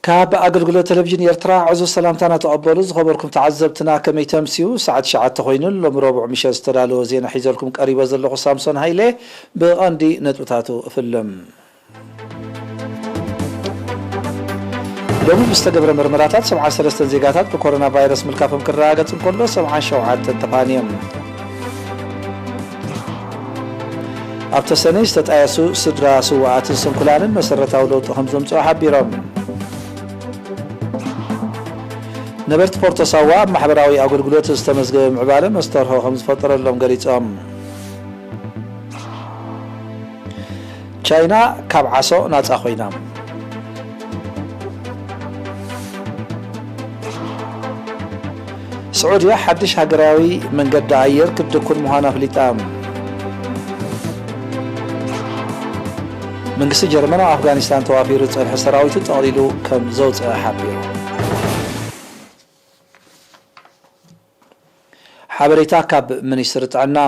ካብ ኣገልግሎት ቴሌቪዥን ኤርትራ ዕዙዝ ሰላምታና ተቐበሉ። ዝኸበርኩም ተዓዘብትና፣ ከመይ ተምስዩ? ሰዓት ትሽዓተ ኮይኑ፣ ሎሚ ረቡዕ ምሸት ዝተዳለወ ዜና ሒዘልኩም ቀሪበ ዘለኹ ሳምሶን ሃይለ። ብቐንዲ ነጥብታቱ እፍልም። ሎሚ ብዝተገብረ ምርመራታት፣ ሰብዓን ሰለስተን ዜጋታት ብኮሮና ቫይረስ ምልካፎም ክረጋገጽ እንከሎ፣ ሰብዓን ሸውዓተን ተፋንዮም። ኣብ ተሰነይ ዝተጣየሱ ስድራ ስውኣትን ስንኩላንን መሰረታዊ ለውጢ ከም ዘምጽኦ ሓቢሮም። ነበርቲ ፖርቶ ሳዋ ኣብ ማሕበራዊ ኣገልግሎት ዝተመዝገበ ምዕባለ መስተርሆ ከም ዝፈጠረሎም ገሊጾም። ቻይና ካብ ዓሶ ናጻ ኮይና። ስዑድያ ሓድሽ ሃገራዊ መንገዲ ኣየር ክትድኩን ምዃና ኣፍሊጣ። መንግስቲ ጀርመን ኣብ ኣፍጋኒስታን ተዋፊሩ ዝጸንሐ ሰራዊቱ ጠቕሊሉ ከም ዘውጽአ ሓቢሩ። ሓበሬታ ካብ ሚኒስትሪ ጥዕና።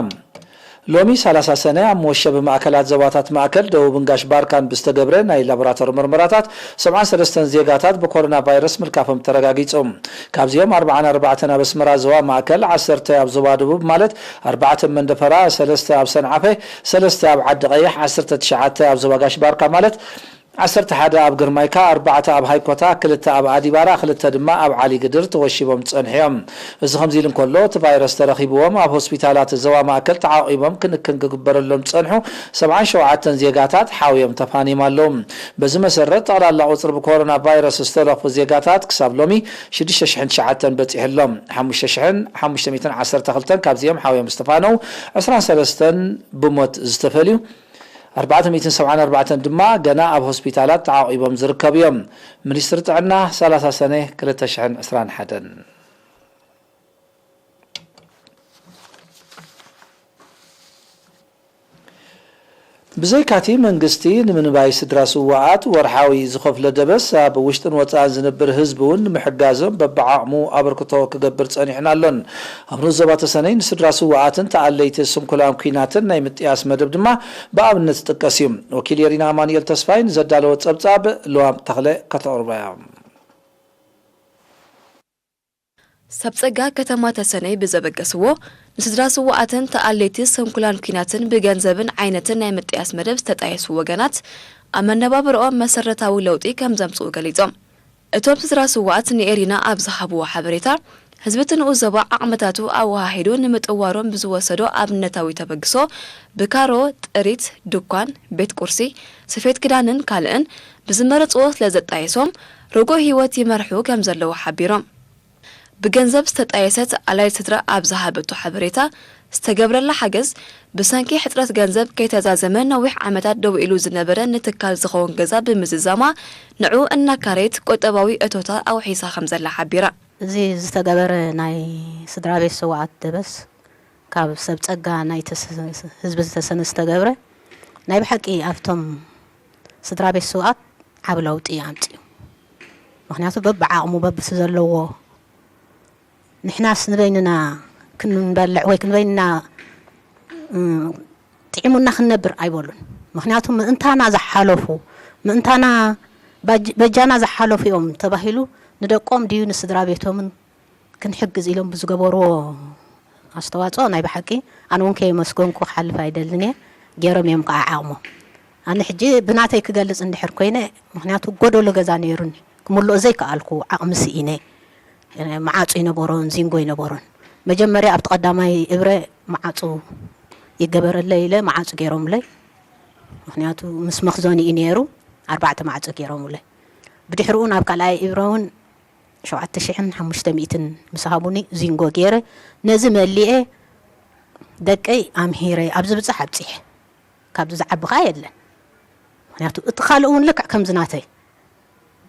ሎሚ ሰላሳ ሰነ ኣብ መወሸቢ ማእከላት ዞባታት ማእከል፣ ደቡብን ጋሽ ባርካን ብዝተገብረ ናይ ላቦራቶሪ ምርመራታት፣ ሰብዓን ሰለስተን ዜጋታት ብኮሮና ቫይረስ ምልካፎም ተረጋጊጹ። ካብዚኦም ኣርብዓን ኣርባዕተን ኣብ ኣስመራ ዞባ ማእከል፣ ዓሰርተ ኣብ ዞባ ደቡብ ማለት ኣርባዕተ ኣብ መንደፈራ፣ ሰለስተ ኣብ ሰንዓፈ፣ ሰለስተ ኣብ ዓዲ ቀይሕ፣ ዓሰርተ ትሽዓተ ኣብ ዞባ ጋሽ ባርካ ማለት ዓሰርተ ሓደ ኣብ ግርማይካ፣ ኣርባዕተ ኣብ ሃይኮታ፣ ክልተ ኣብ ኣዲባራ፣ ክልተ ድማ ኣብ ዓሊ ግድር ተወሺቦም ዝጸንሑ እዮም። እዚ ከምዚ ኢሉ እንከሎ፣ እቲ ቫይረስ ተረኺብዎም ኣብ ሆስፒታላት ዞባ ማእከል ተዓቂቦም ክንክን ክግበረሎም ዝጸንሑ ሰብዓን ሸውዓተን ዜጋታት ሓውዮም ተፋንዮም ኣለዉ። በዚ መሰረት፣ ጠቕላላ ቁጽሪ ብኮሮና ቫይረስ ዝተለኽፉ ዜጋታት ክሳብ ሎሚ ሽዱሽተ ሽሕን ትሽዓተን በጺሑ ኣሎ። ሓሙሽተ ሽሕን ሓሙሽተ ሚእትን ዓሰርተ ክልተን ካብዚኦም ሓውዮም ዝተፋነው፣ ዕስራን ሰለስተን ብሞት ዝተፈልዩ፣ ኣርባዕተ ሚእትን ሰብዓን ኣርባዕተን ድማ ገና ኣብ ሆስፒታላት ተዓቒቦም ዝርከቡ እዮም። ሚኒስትሪ ጥዕና፣ ሰላሳ ሰነ ክልተ ሽሕን ዕስራን ሓደን። ብዘይካቲ መንግስቲ ንምንባይ ስድራ ስውኣት ወርሓዊ ዝኸፍሎ ደበስ፣ ኣብ ውሽጥን ወጻእን ዝነብር ህዝቢ እውን ንምሕጋዞም በብዓቕሙ ኣበርክቶ ክገብር ጸኒሑን ኣሎን። ኣብ ንኡስ ዞባ ተሰነይ ንስድራ ስውኣትን ተኣለይቲ ስንኩላን ኲናትን ናይ ምጥያስ መደብ ድማ ብኣብነት ዝጥቀስ እዩ። ወኪል የሪና ኣማኑኤል ተስፋይ ንዘዳለወ ጸብጻብ ልዋም ተኽለ ከተቕርቦ እያ። ሰብ ጸጋ ከተማ ተሰነይ ብዘበገስዎ፣ ንስድራ ስውኣትን ተኣለይቲ ስንኩላን ኲናትን ብገንዘብን ዓይነትን ናይ ምጥያስ መደብ ዝተጣየሱ ወገናት፣ ኣብ መነባብሮኦም መሰረታዊ ለውጢ ከም ዘምጽኡ ገሊጾም። እቶም ስድራ ስውኣት ንኤሪና ኣብ ዝሃብዎ ሓበሬታ፣ ህዝቢ እቲ ንኡስ ዞባ ዓቕምታቱ ኣወሃሂዱ ንምጥዋሮም ብዝወሰዶ ኣብነታዊ ተበግሶ፣ ብካሮ፣ ጥሪት፣ ድኳን፣ ቤት ቁርሲ፣ ስፌት ክዳንን ካልእን ብዝመረጽዎ ስለ ዘጣየሶም፣ ርጉእ ህይወት ይመርሑ ከም ዘለዉ ሓቢሮም። ብገንዘብ ዝተጣየሰት ኣላይት ስድራ ኣብ ዝሃበቶ ሓበሬታ፣ ዝተገብረላ ሓገዝ፣ ብሰንኪ ሕጽረት ገንዘብ ከይተዛዘመ ነዊሕ ዓመታት ደው ኢሉ ዝነበረ ንትካል ዝኸውን ገዛ ብምዝዛማ፣ ንዕኡ እናካረየት ቁጠባዊ እቶታ ኣውሒሳ ከም ዘላ ሓቢራ። እዚ ዝተገበረ ናይ ስድራ ቤት ስውኣት ደበስ፣ ካብ ሰብ ጸጋ ናይ ተስ-፣ ህዝቢ ዝተሰነ ዝተገብረ፣ ናይ ብሓቂ ኣብቶም ስድራ ቤት ስውኣት ዓቢ ለውጢ ኣምጺኡ። ምኽንያቱ በብዓቕሙ በብቲ ዘለዎ፣ ንሕናስ ንበይንና ክንበልዕ ወይ ክንበይንና፣ እ፣ ጥዒሙና ክንነብር ኣይበሉን። ምኽንያቱ ምእንታና ዝሓለፉ፣ ምእንታና ባጅ-፣ በጃና ዝሓለፉ እዮም ተባሂሉ ንደቆም ድዩ ንስድራ ቤቶምን ክንሕግዝ ኢሎም ብዝገበርዎ ኣስተዋጽኦ ናይ ብሓቂ ኣነ እውን ከየመስገንኩ ክሓልፍ ኣይደልን እየ። ገይሮም እዮም ከዓ ዓቕሞም። ኣነ ሕጂ ብናተይ ክገልጽ እንድሕር ኮይነ፣ ምኽንያቱ ጎደሎ ገዛ ነይሩኒ፣ ክምልኦ ዘይከኣልኩ ዓቕሚ ስኢነ፣ መዓጹ ኣይነበሮን፣ ዚንጎ ኣይነበሮን። መጀመርያ ኣብቲ ቀዳማይ እብረ መዓጹ ይገበረለይ ኢለ መዓጹ ገይሮምለይ። ምኽንያቱ ምስ መኽዘኒ እዩ ነይሩ፣ ኣርባዕተ ማዕጾ ገይሮምለይ። ብድሕሪኡ ናብ ካልኣይ እብረ እውን ሸውዓተ ሽሕን ሓሙሽተ ሚእትን ምስ ሃቡኒ ዚንጎ ገይረ፣ ነዚ መሊኤ ደቀይ ኣምሂረ ኣብዚ ብጻሕ ኣብጺሐ። ካብዚ ዝዓቢ ኸኣ የለን። ምኽንያቱ እቲ ካልእ እውን ልክዕ ከምዚ ናተይ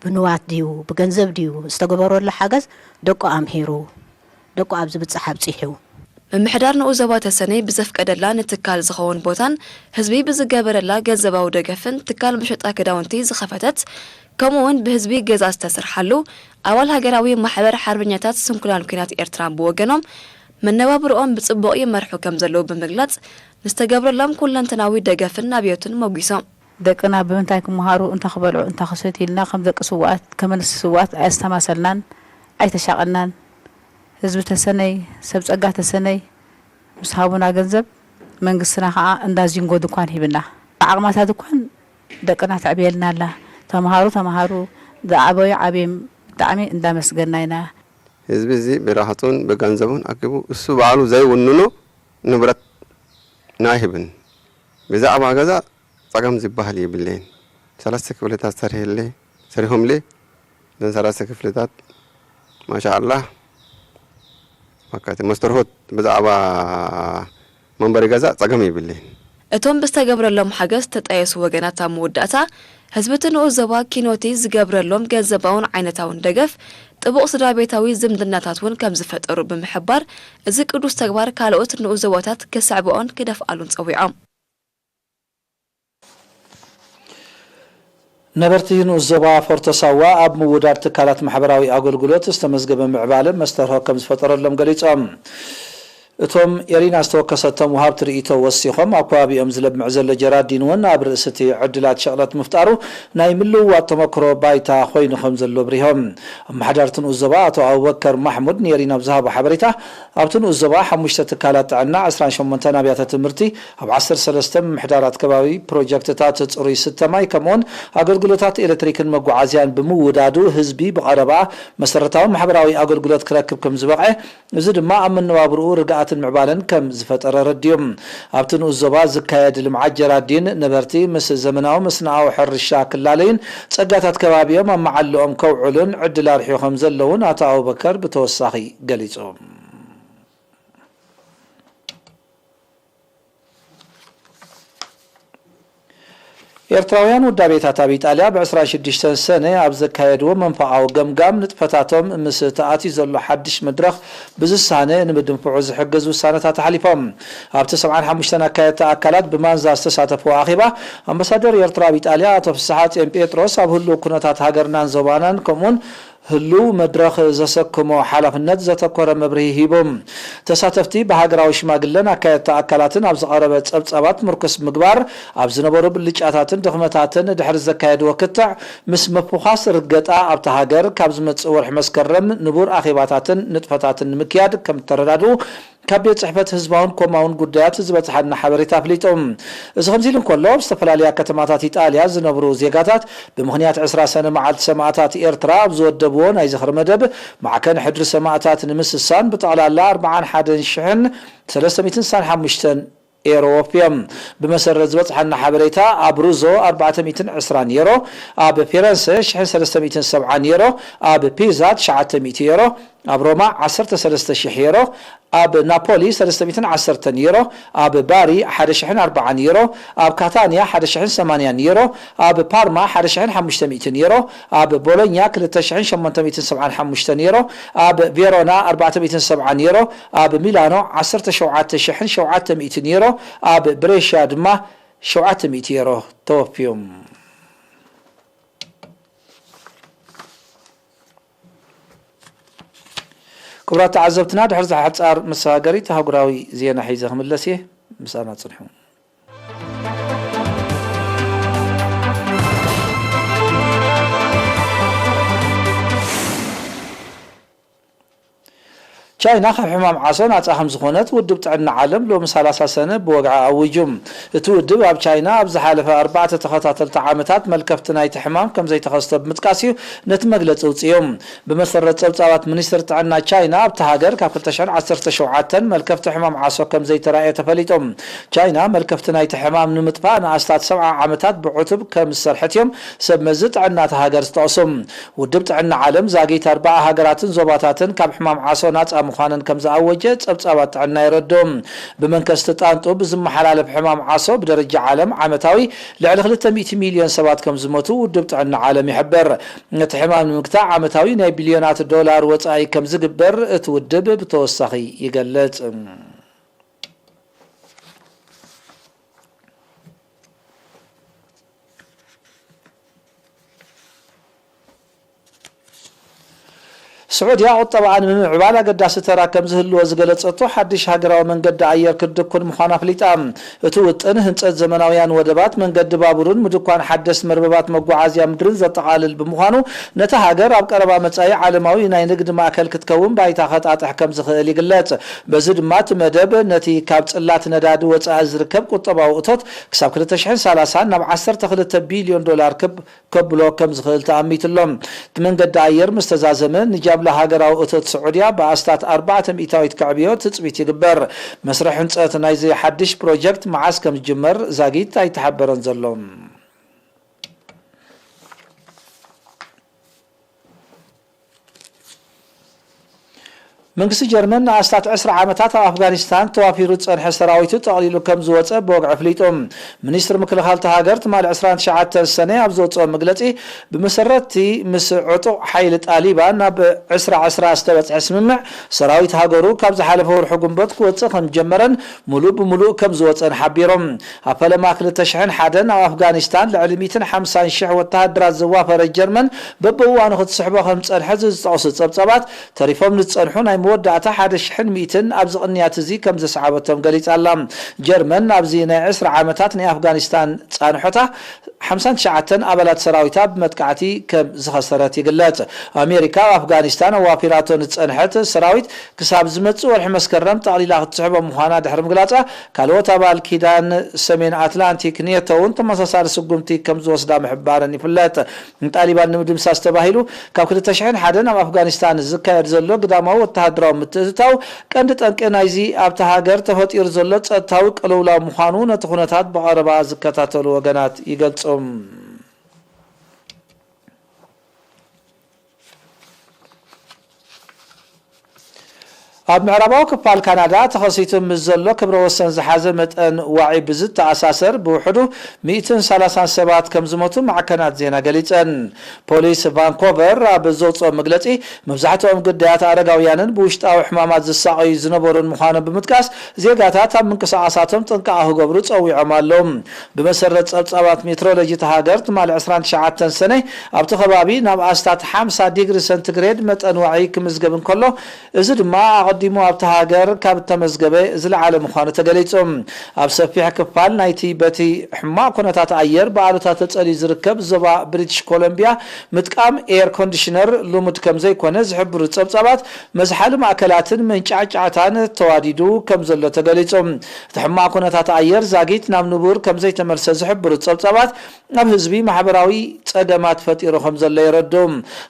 ብንዋት ድዩ ብገንዘብ ድዩ ዝተገበረሉ ሓገዝ ደቁ ኣምሂሩ፣ ደቁ ኣብዚ ብጻሕ ኣብጺሑ። ምምሕዳር ንኡስ ዞባ ተሰነይ ብዘፍቀደላ ንትካል ዝኸውን ቦታን ህዝቢ ብዝገበረላ ገንዘባዊ ደገፍን ትካል መሸጣ ክዳውንቲ ዝኸፈተት፣ ከምኡ'ውን ብህዝቢ ገዛ ዝተሰርሓሉ ኣባል ሃገራዊ ማሕበር ሓርበኛታት ስንኩላን ኲናት ኤርትራ ብወገኖም፣ መነባብርኦም ብጽቡቕ ይመርሑ ከም ዘለዉ ብምግላጽ፣ ንዝተገብረሎም ኩለንተናዊ ደገፍን ኣብዮትን ሞጒሶም። ደቅና ብምንታይ ክመሃሩ፣ እንታይ ክበልዑ፣ እንታይ ክሰትዩ ኢልና ከም ደቂ ስውኣት፣ ከም ኣንስቲ ስውኣት ኣየስተማሰልናን ኣይተሻቐልናን። ህዝቢ ተሰነይ፣ ሰብ ጸጋ ተሰነይ ምስ ሃቡና ገንዘብ፣ መንግስትና ከኣ እንዳ ዚንጎ ድኳን ሂብና። ብዓቕማታ ድኳን ደቅና ተዕብየልና ኣላ። ተምሃሩ ተምሃሩ፣ ዝዓበዩ ዓብዮም፣ ብጣዕሚ እንዳመስገና ኢና። ህዝቢ እዚ ብራህቱን ብገንዘቡን ኣኪቡ እሱ ባዕሉ ዘይውንኖ ንብረት ናይ ህብን። ብዛዕባ ገዛ ጸገም ዝበሃል የብለይን። ሰለስተ ክፍልታት ሰሪሕለ-፣ ሰሪሖምለ። እዘን ሰለስተ ክፍልታት ማሻኣላህ፣ መካቲ መስተርሆት ብዛዕባ መንበሪ ገዛ ጸገም የብለይን። እቶም ብዝተገብረሎም ሓገዝ ዝተጣየሱ ወገናት ኣብ መወዳእታ፣ ህዝቢ እቲ ንኡስ ዞባ ኪኖቲ ዝገብረሎም ገንዘባውን ዓይነታውን ደገፍ ጥቡቕ ስድራ ቤታዊ ዝምድናታት እውን ከም ዝፈጠሩ ብምሕባር፣ እዚ ቅዱስ ተግባር ካልኦት ንኡስ ዞባታት ክስዕብኦን ክደፍኣሉን ጸዊዖም። ነበርቲ ንኡስ ዞባ ፎርቶ ሳዋ ኣብ ምውዳድ ትካላት ማሕበራዊ ኣገልግሎት ዝተመዝገበ ምዕባለ መስተርሆ ከም ዝፈጠረሎም ገሊጾም። እቶም ኤሪና ዝተወከሰቶም ወሃብቲ ርእይቶ ወሲኾም፣ ኣብ ከባቢኦም ዝለምዕ ዘሎ ጀራዲን እውን ኣብ ርእሲ እቲ ዕድላት ሸቕለት ምፍጣሩ ናይ ምልውዋጥ ተመክሮ ባይታ ኮይኑ ከም ዘሎ ኣብሪሆም። ኣመሓዳሪ እቲ ንኡስ ዞባ ኣቶ ኣቡበከር ማሕሙድ ንኤሪና ብዝሃቦ ሓበሬታ፣ ኣብቲ ንኡስ ዞባ ሓሙሽተ ትካላት ጥዕና፣ ዕስራን ሸሞንተን ኣብያተ ትምህርቲ፣ ኣብ ዓሰርተ ሰለስተ ምምሕዳራት ከባቢ ፕሮጀክትታት ጽሩይ ስተ ማይ ከምኡውን ኣገልግሎታት ኤሌክትሪክን መጓዓዝያን ብምውዳዱ ህዝቢ ብቐረባ መሰረታዊ ማሕበራዊ ኣገልግሎት ክረክብ ከም ዝበቕዐ፣ እዚ ድማ ኣብ መነባብርኡ ርግኣትን ምዕባለን ከም ዝፈጠረ ረድዮም። ኣብቲ ንኡስ ዞባ ዝካየድ ልምዓት ጀራዲን ነበርቲ ምስ ዘመናዊ መስንኣዊ ሕርሻ ክላለዩን ጸጋታት ከባቢኦም ኣብ መዓልኦም ከውዕሉን ዕድል ኣርሒቑ ከም ዘለውን ኣቶ ኣቡበከር ብተወሳኺ ገሊጹ። ኤርትራውያን ውዳቤታት ኣብ ኢጣልያ ብ ዕስራን ሽዱሽተን ሰነ ኣብ ዘካየድዎ መንፈቓዊ ገምጋም ንጥፈታቶም ምስ ተኣትዩ ዘሎ ሓድሽ መድረኽ ብዝሳነ ንምድንፍዑ ዝሕግዝ ውሳነታት ኣሕሊፎም። ኣብቲ ሰብዓን ሓሙሽተን ኣካየድቲ ኣካላት ብማንዛ ዝተሳተፍዎ ኣኼባ ኣምባሳደር ኤርትራ ኣብ ኢጣልያ ኣቶ ፍስሓጽዮን ጴጥሮስ ኣብ ህሉው ኩነታት ሃገርናን ዞባናን ከምኡውን ህሉው መድረኽ ዘሰክሞ ሓላፍነት ዘተኮረ መብርሂ ሂቡ። ተሳተፍቲ ብሃገራዊ ሽማግለን ኣካየድቲ ኣካላትን ኣብ ዝቐረበ ጸብጻባት ምርኩስ ምግባር ኣብ ዝነበሩ ብልጫታትን ድኽመታትን ድሕሪ ዘካየድዎ ክትዕ ምስ ምፍዃስ ርገጣ ኣብታ ሃገር ካብ ዝመጽእ ወርሒ መስከረም ንቡር ኣኼባታትን ንጥፈታትን ንምክያድ ከም እተረዳድኡ ካብ ቤት ጽሕፈት ህዝባውን ኮማውን ጉዳያት ዝበጽሓና ሓበሬታ ኣፍሊጡ። እዚ ከምዚ ኢሉ እንከሎ፣ ኣብ ዝተፈላለያ ከተማታት ኢጣልያ ዝነብሩ ዜጋታት ብምኽንያት ዕስራ ሰነ መዓልቲ ሰማእታት ኤርትራ ኣብ ዝወደብዎ ናይ ዝኽሪ መደብ፣ ማዕከን ሕድሪ ሰማእታት ንምስሳን ብጠቕላላ ኣርብዓን ሓደን ሽሕን ሰለስተ ሚእትን ስሳን ሓሙሽተን ኤሮ ወፍዮም። ብመሰረት ዝበጽሓና ሓበሬታ፣ ኣብ ሩዞ ኣርባዕተ ሚእትን ዕስራን ዩሮ፣ ኣብ ፊረንሰ ሽሕን ሰለስተ ሚእትን ሰብዓን ዩሮ፣ ኣብ ፒዛ ትሽዓተ ሚእቲ ዩሮ፣ ኣብ ሮማ ዓሰርተ ሰለስተ ሽሕ ዩሮ፣ ኣብ ናፖሊ ሰለስተ ሚእትን ዓሰርተን ዩሮ፣ ኣብ ባሪ ሓደ ሽሕን ኣርባዓን ዩሮ፣ ኣብ ካታንያ ሓደ ሽሕን ሰማንያን ዩሮ፣ ኣብ ፓርማ ሓደ ሽሕን ሓሙሽተ ሚእትን ዩሮ፣ ኣብ ቦሎኛ ክልተ ሽሕን ሸሞንተ ሚእትን ሰብዓን ሓሙሽተን ዩሮ፣ ኣብ ቬሮና ኣርባዕተ ሚእትን ሰብዓን ዩሮ፣ ኣብ ሚላኖ ዓሰርተ ሸውዓተ ሽሕን ሸውዓተ ሚእትን ዩሮ፣ ኣብ ብሬሽያ ድማ ሸውዓተ ሚእቲ ዩሮ ተወፍዩ። ክቡራት ተዓዘብትና፣ ድሕሪ እዚ ሓጻር መሰጋገሪት ኣህጉራዊ ዜና ሒዘ ክምለስ እየ። ምሳና ጽንሑ። ቻይና ካብ ሕማም ዓሶ ናጻ ከም ዝኾነት ውድብ ጥዕና ዓለም ሎሚ ሰላሳ ሰነ ብወግዒ ኣዊጁ። እቲ ውድብ ኣብ ቻይና ኣብ ዝሓለፈ ኣርባዕተ ተኸታተልቲ ዓመታት መልከፍቲ ናይቲ ሕማም ከም ዘይተኸስተ ብምጥቃስ እዩ ነቲ መግለጺ ኣውጺኡ። ብመሰረት ጸብጻባት ሚኒስትሪ ጥዕና ቻይና፣ ኣብታ ሃገር ካብ ክልተ ሽሕን ዓሰርተ ሸውዓተን መልከፍቲ ሕማም ዓሶ ከም ዘይተራእየ ተፈሊጡ። ቻይና መልከፍቲ ናይቲ ሕማም ንምጥፋእ ንኣስታት ሰብዓ ዓመታት ብዕቱብ ከም ዝሰርሐት እዮም ሰብ መዚ ጥዕና እታ ሃገር ዝጠቕሱ። ውድብ ጥዕና ዓለም ዛጊት ኣርባዓ ሃገራትን ዞባታትን ካብ ሕማም ዓሶ ናጻ ምዃነን ከም ዝኣወጀ ጸብጻባት ጥዕና የረድኡ። ብመንከስቲ ጣንጡ ብዝመሓላለፍ ሕማም ዓሶ ብደረጃ ዓለም ዓመታዊ ልዕሊ ክልተ ሚእቲ ሚልዮን ሰባት ከም ዝሞቱ ውድብ ጥዕና ዓለም ይሕብር። ነቲ ሕማም ንምግታእ ዓመታዊ ናይ ቢልዮናት ዶላር ወጻኢ ከም ዝግበር እቲ ውድብ ብተወሳኺ ይገልጽ። ስዑድያ ቁጠባኣ ንምምዕባል ኣገዳሲ ተራ ከም ዝህልዎ ዝገለጸቶ ሓድሽ ሃገራዊ መንገዲ ኣየር ክትድኩን ምዃና ኣፍሊጣ። እቲ ውጥን ህንጸት ዘመናውያን ወደባት፣ መንገዲ ባቡርን ምድኳን ሓደስቲ መርበባት መጓዓዝያ ምድርን ዘጠቓልል ብምዃኑ፣ ነታ ሃገር ኣብ ቀረባ መጻኢ ዓለማዊ ናይ ንግዲ ማእከል ክትከውን ባይታ ከጣጥሕ ከም ዝኽእል ይግለጽ። በዚ ድማ እቲ መደብ ነቲ ካብ ጽላት ነዳዲ ወጻኢ ዝርከብ ቁጠባዊ እቶት ክሳብ ክልተ ሽሕን ሰላሳን ናብ ዓሰርተ ክልተ ቢልዮን ዶላር ክብ ከብሎ ከም ዝኽእል ተኣሚቱ ኣሎ። እቲ መንገዲ ኣየር ምስ ተዛዘመ፣ ንጃብላ ሃገራዊ እቶት ስዑድያ ብኣስታት ኣርባዕተ ሚእታዊት ከዕብዮ ትጽቢት ይግበር። መስርሕ ህንጸት ናይዚ ሓድሽ ፕሮጀክት መዓስ ከም ዝጅመር ዛጊት ኣይተሓበረን ዘሎ። መንግስቲ ጀርመን ንኣስታት ዕስራ ዓመታት ኣብ ኣፍጋኒስታን ተዋፊሩ ዝጸንሐ ሰራዊቱ ጠቕሊሉ ከም ዝወጸ ብወግዒ ኣፍሊጡ። ሚኒስትሪ ምክልኻል እታ ሃገር ትማሊ ዕስራን ትሽዓተን ሰነ ኣብ ዘውጽኦ መግለጺ፣ ብመሰረት'ቲ ምስ ዕጡቕ ሓይሊ ጣሊባን ናብ ዕስራ ዕስራ ዝተበጽሐ ስምምዕ፣ ሰራዊት ሃገሩ ካብ ዝሓለፈ ወርሒ ጉንበት ክወጽእ ከም ዝጀመረን ምሉእ ብምሉእ ከም ዝወጸን ሓቢሮም። ኣብ ፈለማ ክልተ ሽሕን ሓደን ኣብ ኣፍጋኒስታን ልዕሊ ሚእትን ሓምሳን ሽሕ ወተሃደራት ዘዋፈረት ጀርመን፣ በብእዋኑ ክትስሕቦ ከም ዝጸንሐት ዝጠቕሱ ጸብጻባት፣ ተሪፎም ንዝጸንሑ ናይ መወዳእታ ሓደ ሽሕን ሚእትን ኣብዚ ቅንያት እዚ ከም ዘስዓበቶም ገሊጻ ኣላ። ጀርመን ኣብዚ ናይ ዕስራ ዓመታት ናይ ኣፍጋኒስታን ጻንሖታ፣ ሓምሳን ትሽዓተን ኣባላት ሰራዊታ ብመጥቃዕቲ ከም ዝኸሰረት ይግለጽ። ኣሜሪካ ኣብ ኣፍጋኒስታን ኣዋፊራቶ ንዝጸንሐት ሰራዊት ክሳብ ዝመጽእ ወርሒ መስከረም ጠቕሊላ ክትስሕቦ ምዃና ድሕሪ ምግላጻ፣ ካልኦት ኣባል ኪዳን ሰሜን ኣትላንቲክ ኔቶ እውን ተመሳሳሊ ስጉምቲ ከም ዝወስዳ ምሕባረን ይፍለጥ። ንጣሊባን ንምድምሳስ ተባሂሉ ካብ ክልተ ሽሕን ሓደን ኣብ ኣፍጋኒስታን ዝካየድ ዘሎ ግዳማዊ ወተሃደራዊ ምትእትታው፣ ቀንዲ ጠንቂ ናይዚ ኣብታ ሃገር ተፈጢሩ ዘሎ ጸጥታዊ ቅልውላው ምዃኑ ነቲ ኩነታት ብቐረባ ዝከታተሉ ወገናት ይገልጹ። ኣብ ምዕራባዊ ክፋል ካናዳ ተኸሲቱ ምስ ዘሎ ክብረ ወሰን ዝሓዘ መጠን ዋዒ ብዝተኣሳሰር፣ ብውሕዱ ሚእትን ሰላሳን ሰባት ከም ዝሞቱ ማዕከናት ዜና ገሊጸን። ፖሊስ ቫንኮቨር ኣብ ዘውጽኦ መግለጺ፣ መብዛሕትኦም ግዳያት ኣረጋውያንን ብውሽጣዊ ሕማማት ዝሳቐዩ ዝነበሩን ምዃኖም ብምጥቃስ፣ ዜጋታት ኣብ ምንቅስቓሳቶም ጥንቃቐ ክገብሩ ጸዊዖም ኣለዉ። ብመሰረት ጸብጻባት ሜትሮሎጂ እታ ሃገር፣ ትማሊ ዕስራን ትሽዓተን ሰነ ኣብቲ ከባቢ ናብ ኣስታት ሓምሳ ዲግሪ ሰንቲግሬድ መጠን ዋዒ ክምዝገብ እንከሎ፣ እዚ ድማ ኣቐዲሙ ኣብታ ሃገር ካብ እተመዝገበ ዝለዓለ ምዃኑ ተገሊጹ። ኣብ ሰፊሕ ክፋል ናይቲ በቲ ሕማቕ ኩነታት ኣየር ብኣሉታ ተጸልዩ ዝርከብ ዞባ ብሪቲሽ ኮሎምቢያ፣ ምጥቃም ኤር ኮንዲሽነር ልሙድ ከም ዘይኮነ ዝሕብሩ ጸብጻባት፣ መዝሓሊ ማእከላትን መንጫዕጫዕታን ተዋዲዱ ከም ዘሎ ተገሊጹ። እቲ ሕማቕ ኩነታት ኣየር ዛጊት ናብ ንቡር ከም ዘይተመልሰ ዝሕብሩ ጸብጻባት፣ ኣብ ህዝቢ ማሕበራዊ ጸገማት ፈጢሩ ከም ዘሎ የረድኡ።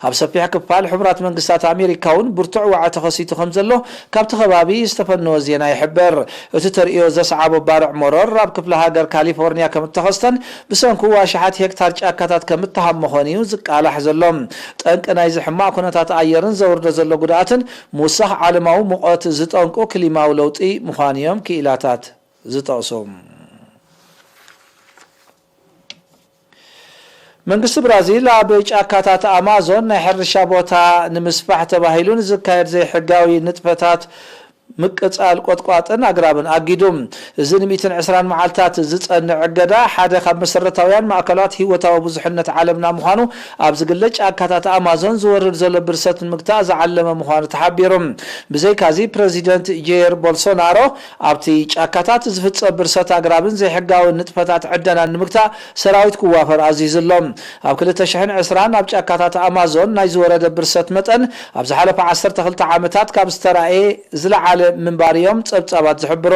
ኣብ ሰፊሕ ክፋል ሕቡራት መንግስታት ኣሜሪካ እውን ብርቱዕ ዋዒ ተኸሲቱ ከም ዘሎ ካብቲ ከባቢ ዝተፈነወ ዜና ይሕብር። እቲ ተርእዮ ዘስዓቦ ባርዕ መሮር ኣብ ክፍለ ሃገር ካሊፎርኒያ ከም እተኸስተን፣ ብሰንኩ ኣሽሓት ሄክታር ጫካታት ከም እተሃመኾን እዩ ዝቃላሕ ዘሎ። ጠንቂ ናይዚ ሕማቕ ኩነታት ኣየርን ዘውርዶ ዘሎ ጉድኣትን፣ ምውሳኽ ዓለማዊ ሙቐት ዝጠንቁ ክሊማዊ ለውጢ ምዃኑ እዮም ክኢላታት ዝጠቕሱ። መንግስቲ ብራዚል ኣብ ጫካታት ኣማዞን ናይ ሕርሻ ቦታ ንምስፋሕ ተባሂሉ ንዝካየድ ዘይሕጋዊ ንጥፈታት ምቅጻል ቆጥቋጥን ኣግራብን ኣጊዱ። እዚ ን ሚእትን ዕስራን መዓልታት ዝጸንዕ እገዳ፣ ሓደ ካብ መሰረታውያን ማእከላት ህይወታዊ ብዙሕነት ዓለምና ምዃኑ፣ ኣብ ዝግለጽ ጫካታት ኣማዞን ዝወርድ ዘሎ ብርሰት ንምግታእ ዝዓለመ ምዃኑ ተሓቢሩ። ብዘይካዚ፣ ፕረዚደንት ጄር ቦልሶናሮ፣ ኣብቲ ጫካታት ዝፍጸም ብርሰት ኣግራብን ዘይሕጋዊ ንጥፈታት ዕደናን ንምግታእ ሰራዊት ክዋፈር ኣዚዙ ኣሎ። ኣብ ክልተ ሽሕን ዕስራን ኣብ ጫካታት ኣማዞን ናይ ዝወረደ ብርሰት መጠን፣ ኣብ ዝሓለፈ ዓሰርተ ክልተ ዓመታት ካብ ዝተራእየ ዝለዓለ ምንባር እዮም ጸብጻባት ዝሕብሩ።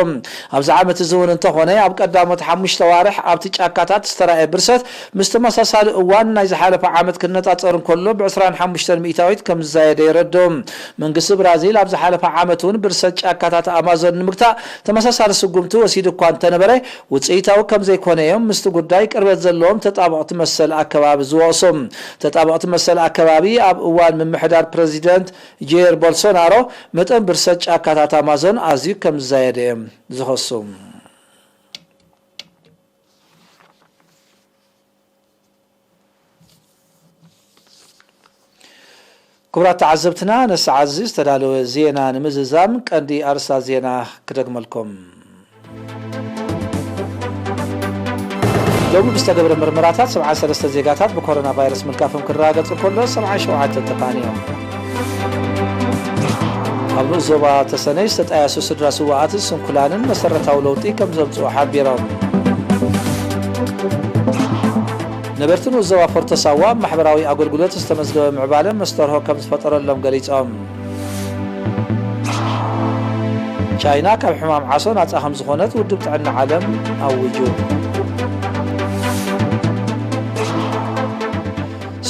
ኣብዚ ዓመት እዚ እውን እንተኾነ፣ ኣብ ቀዳሞት ሓሙሽተ ኣዋርሕ ኣብቲ ጫካታት ዝተራእየ ብርሰት ምስ ተመሳሳሊ እዋን ናይ ዝሓለፈ ዓመት ክነጻጸር እንከሎ፣ ብ ዕስራን ሓሙሽተን ሚእታዊት ከም ዝዛየደ የረድኡ። መንግስቲ ብራዚል ኣብ ዝሓለፈ ዓመት እውን ብርሰት ጫካታት ኣማዞን ንምግታእ ተመሳሳሊ ስጉምቲ ወሲዱ እኳ እንተነበረ፣ ውጽኢታዊ ከም ዘይኮነ እዮም ምስቲ ጉዳይ ቅርበት ዘለዎም ተጣበቕቲ መሰል ኣከባቢ ዝወቕሱ። ተጣበቕቲ መሰል ኣከባቢ፣ ኣብ እዋን ምምሕዳር ፕረዚደንት ጄር ቦልሶናሮ፣ መጠን ብርሰት ጫካታት ኣማዞን ኣዝዩ ከም ዝዛየደ እዮም ዝኸሱ። ክቡራት ተዓዘብትና፣ ነሰዓት እዚ ዝተዳለወ ዜና ንምዝዛም ቀንዲ ኣርእስታት ዜና ክደግመልኩም። ሎሚ ብዝተገብረ ምርመራታት፣ ሰብዓን ሰለስተ ዜጋታት ብኮሮና ቫይረስ ምልካፎም ክረጋገጽ እንከሎ፣ ሰብዓን ሸውዓተ ተቓንዮም። ኣብ ንኡስ ዞባ ተሰነይ ዝተጣየሱ ስድራ ስውኣትን ስንኩላንን መሰረታዊ ለውጢ ከም ዘምፅኡ ሓቢሮም። ነበርቲ ንኡስ ዞባ ፎርቶ ሳዋ ኣብ ማሕበራዊ ኣገልግሎት ዝተመዝገበ ምዕባለ መስተርሆ ከም ዝፈጠረሎም ገሊፆም። ቻይና ካብ ሕማም ዓሶ ናፃ ከም ዝኾነት ውድብ ጥዕና ዓለም ኣዊጁ።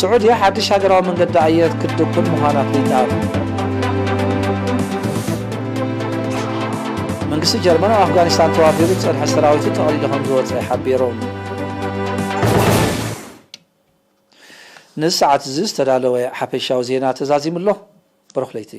ስዑድያ ሓድሽ ሃገራዊ መንገዲ ኣየር ክትድኩን ምዃና ኣፍሊጣ። መንግስቲ ጀርመን ኣብ ኣፍጋኒስታን ተዋፊሩ ዝጸንሐ ሰራዊቱ ጠቕሊሉ ከም ዝወጸ ሓቢሩ። ንሰዓት እዚ ዝተዳለወ ሓፈሻዊ ዜና ተዛዚሙ ኣሎ። ብሩኽ ለይቲ።